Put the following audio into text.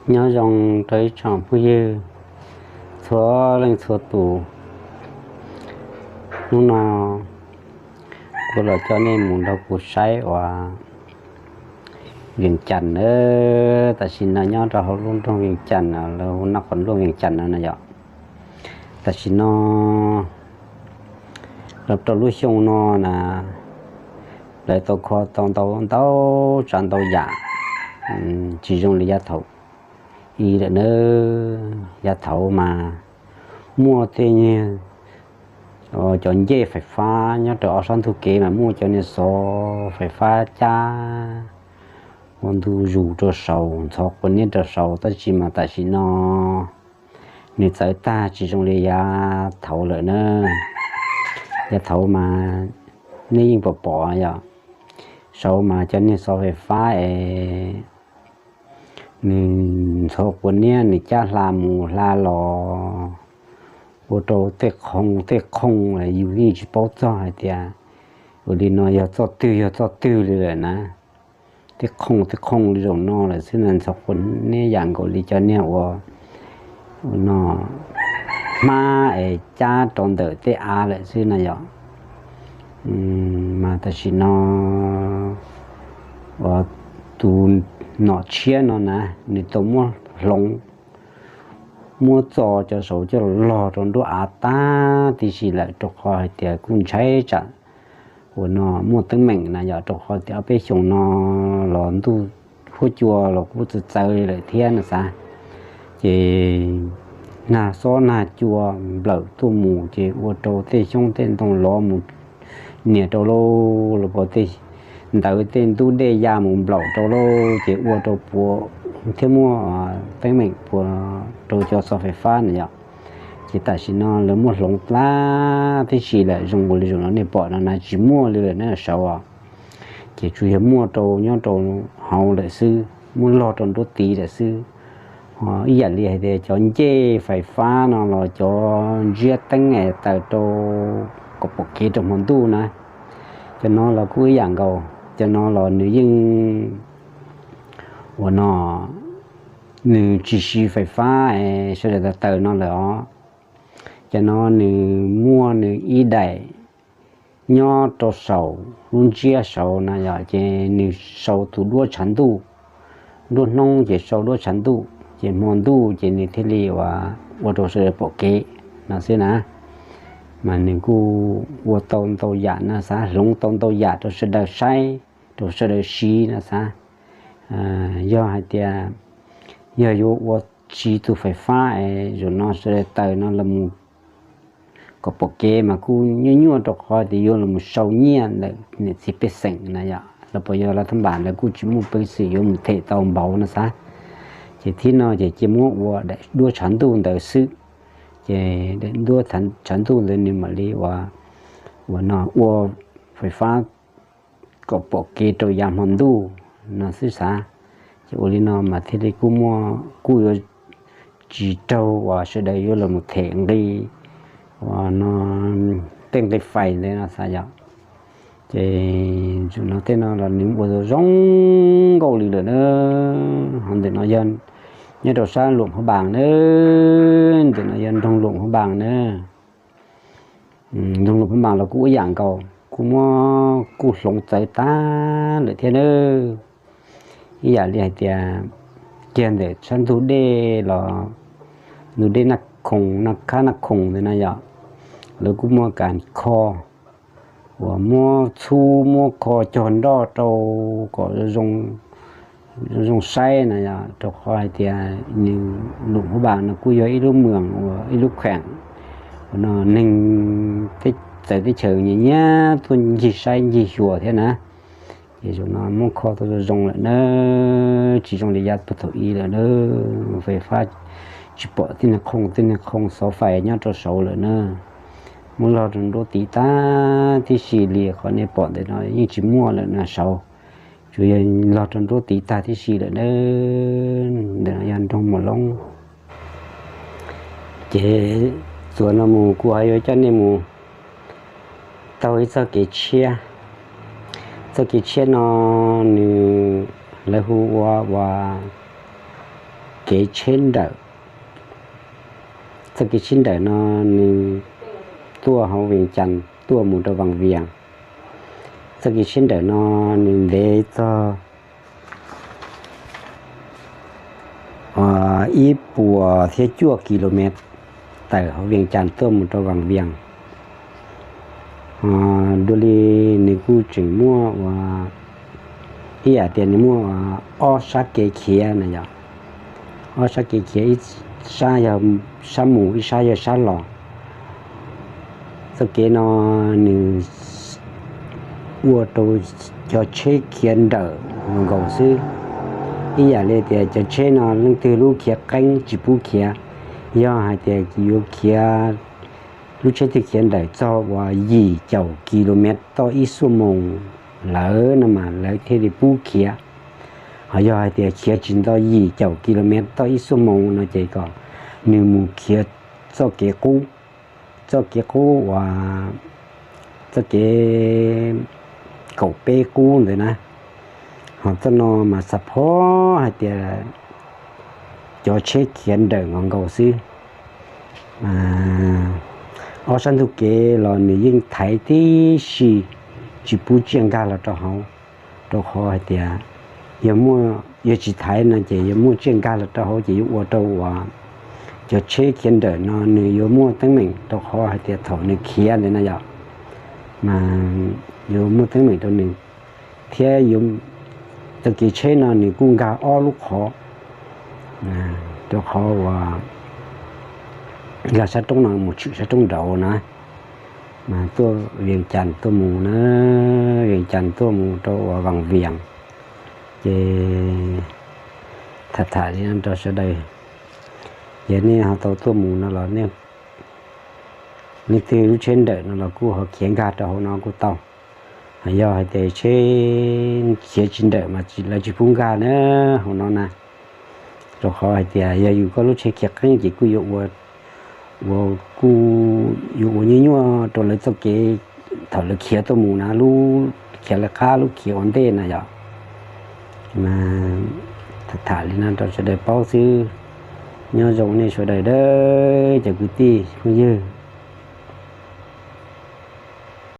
Nyob zoo rau ib tsoom phooj ywg txhua leej txhua tus. Hnub no kuv los coj nej mus nrog kuv saib uas Vias Cas nawb. Tam sim no nyob rau hauv lub nroog Vias Cas no, lawv hu noj qhov nruab Vias Cas no na yom. Tam sim no los rau lub xyoo no na, lawv tau kho tau ntau ntau tsav ntau yam, tsis zoo li yav thaum ub lawm nawb. Yav thaum ub mas muaj tej niag cov ncej fais fab nyob rau ob sab ntug kev mas muaj cov niag xov fais fab cab ua ntu zus rau saud, ntxhov quav niab rau saud, tab sis mas tam sim no nws txawv tag tsis zoo li yav thaum ub lawm na. Yav thaum ub mas nej yeej pom pom yom, saud mas cov niag xov fais fab es nws ntxhov quav niab, nws cab hla mus hla los ua rau tej qhoo tej qhoo yus yeej tsis paub txog hais tias ua li no yog txoj twg yog txoj twg li lawm na. Tej qhoo tej qhoo li zaum no lawm xwb na, ntxhov quav niab yam nkaus li cov niag ua no hmab es cab rau ntawm tej av lawm xwb na yom. Mas tam sim no uas tus nom tshiab no na, nws tau muab hloov, muab txo cov saud coj los log rau nruab av tag tib si lawm, rau qhov hais tias kuj ntshai tsam uas no muaj teeb meem na yom, rau qhov tias ob peb xyoos no los ntuj huab cua los kuj txawv txawv li lawm thiab no xav. Ces nag xob nag cua nplawm tuaj mus ces ua rau tej xyoob tej ntoo lov mus nias rau lauj, los puas tej ntawd tej ntub dej ya mus nplaum rau lauj, ces ua rau puas thiab muaj teeb meem puas rau cov xov fais fab na yom. Ces tam sim no lawv muab hloov tag tib si lawm, zoo nkaus li zaum no nej pom no na tsis muaj li lawm na saud os. Ces tsuas yog muaj rau nyob rau hauv lawm xwb, muab log rau nruab tiv lawm xwb. Ib yam li hais tias cov ncej fais fab no los cov ntsiab teeb es taws rau kom pom kev rau hmo ntuj na, cov no los kuj ib yam nkaus, cov no los nws yeej ua no, nws tsis siv fais fab es sawv daws taws taws no lawm os. Cov no nws muaj nws ib daim nyob rau saum lub ntsiab saud na yom, ces nws sau tus duab tshav ntuj, nruab hnub ces sau duab tshav ntuj, ces hmo ntuj ces nws thiaj li ua, ua rau sawv daws pom kev no xwb na. Mas nws kuj ua tau ntau yam no xav, hloov tau ntau yam rau sawv daws saib, rau sawv daws siv no xav. Yog hais tias yog yuav ua siv tus fais fab es zaum no sawv daws taws no los kom pom kev mas kuj nyuaj nyuaj rau qhov tias yuav los sau nyiaj ntawm niam txiv pej xeem na yom, los puas yog lawv thab npam lawv kuj tsis muaj peev xwm yuav mus them tau npaum no xav. Ces thib no ces cia muab ua daim duab tshav ntuj ntawd xwb. Ces daim duab tshav ntuj ntawd nws mam li ua, ua no ua fais fab kom pom kev rau yav hmo ntuj no xwb xav. Ces ua li no mas thiaj li kuj muaj, kuj yuav tsis raug uas sawv daws yuav los mus them nqi uas no tej nqi fais ntawd no xav yom. Ces zaum no tej no los nws ua zoo zoo nkauj li lawm na. Ho ntawm no yog nyob rau sab Luam Phab Npas na, ntawm no yog nroog Luam Phab Npas na. Nroog Luam Phab Npas los kuj ib yam nkaus, kuj muab kuj hloov txawv tag lawm thiab na. Ib yam li hais tias kiag ntawm sab ntug dej los, ntug dej Naj Khoom, Naj Khab Naj Khoom ntawd na yom, lawv kuj muaj kas kho uas muab txhub muab kho cog nroj rau kom zoo saib na yom, rau qhov hais tias nws Luam Phab Npas no kuj yog ib lub moos uas ib lub kheem uas no neeg txawv teb chaws nyiam nyiam tuaj ncig saib ncig xyuas thiab na. Ces zaum no muab kho tau zoo zoo lawm na, tsis zoo li yav puag thaum ub lawm na. Fais fab tsis pom tej niag khooj tej niag khooj xov fais nyob rau saud lawm na. Muab log rau nruab tiv tag tib si li qhov nej pom ntawm no yeej tsis muaj lawm na saud, tsuas yog log rau nruab tiv tag tib si lawm na. Ntawm no yog nroog Mos Loob. Ces txuas no mus kuv ho yuav coj nej mus taug ib txoj kev tshiab. Txoj kev tshiab no nws, lawv hu ua, ua kev tsheb nrawm. Txoj kev tsheb nrawm no nws tuaj hauv Vias Cas tuaj mus rau Vas Vias. Txoj kev tsheb nrawm no nws ntev txog ib puas thiab cuaj ki lo mev tawm hauv Vias Cas tuaj mus rau Vas Vias. Dua li nws kuj tseem muaj ua ib yam tias nws muaj ob sab kev khiav na yom. Ob sab kev khiav, ib sab yog sab mus, ib sab yog sab los. Txoj kev no nws ua rau cov tsheb khiav nrawm nkaus xwb. Ib yam li tias cov tsheb no leej twg lub khiav qeeb tsis pub khiav. Yog hais tias yuav khiav lub tsheb twg khiav nrawm txog uas yim caum ki lo mev toj ib xuab moos lawm no mas lawv thiaj li pub khiav. Ho yog hais tias khiav tsis nto yim caum ki lo mev toj ib xuab moos no ces kom nws mus khiav txoj kev qub, txoj kev qub uas txoj kev kaum peb qub ntawd na. Ho txoj no mas xav phob hais tias cov tsheb khiav nrawm nkaus nkaus xwb. Ob sab ntug kev los nws yeej thaiv tib si, tsis pub tsiaj nkag los rau hauv, rau qhov hais tias yog muaj, yog tsis thaiv no ces yog muaj tsiaj nkag los rau hauv ces yuav ua rau uas cov tsheb khiav nrawm no nws yuav muaj teeb meem rau qhov hais tias thaum nws khiav ntawd na yom, mas yuav muaj teeb meem rau nws, thiab txoj kev tsheb no nws kuj nkag ob lub qhov, rau qhov uas nkag sab roob no mus tshwm sab roob nraud na. Mas tuaj Vias Cas tuaj mus na, Vias Cas tuaj mus rau uas Vas Vias. Ces tham tham li no rau sawv daws, ces nej ho tau tuaj mus no los nej, leej twg lub tsheb nrawm no los kuj ho khiav nkag rau hauv no kuj tau. Yog hais tias tsheb khiav tsis nrawm mas lawv tsis pub nkag na, hauv no na. Rau qhov hais tias yog yus koj lub tsheb khiav qeeb ces kuj yuav ua, ua, kuj yuav ua nyuaj nyuaj rau lawv txoj kev thaum lawv khiav tuaj mus na, lub khiav lawv qab lub khiav ua ntej na yom. Mas tham tham li no rau sawv daws paub xwb. Nyob zoo nej sawv daws dawb cov kwv tij phooj ywg.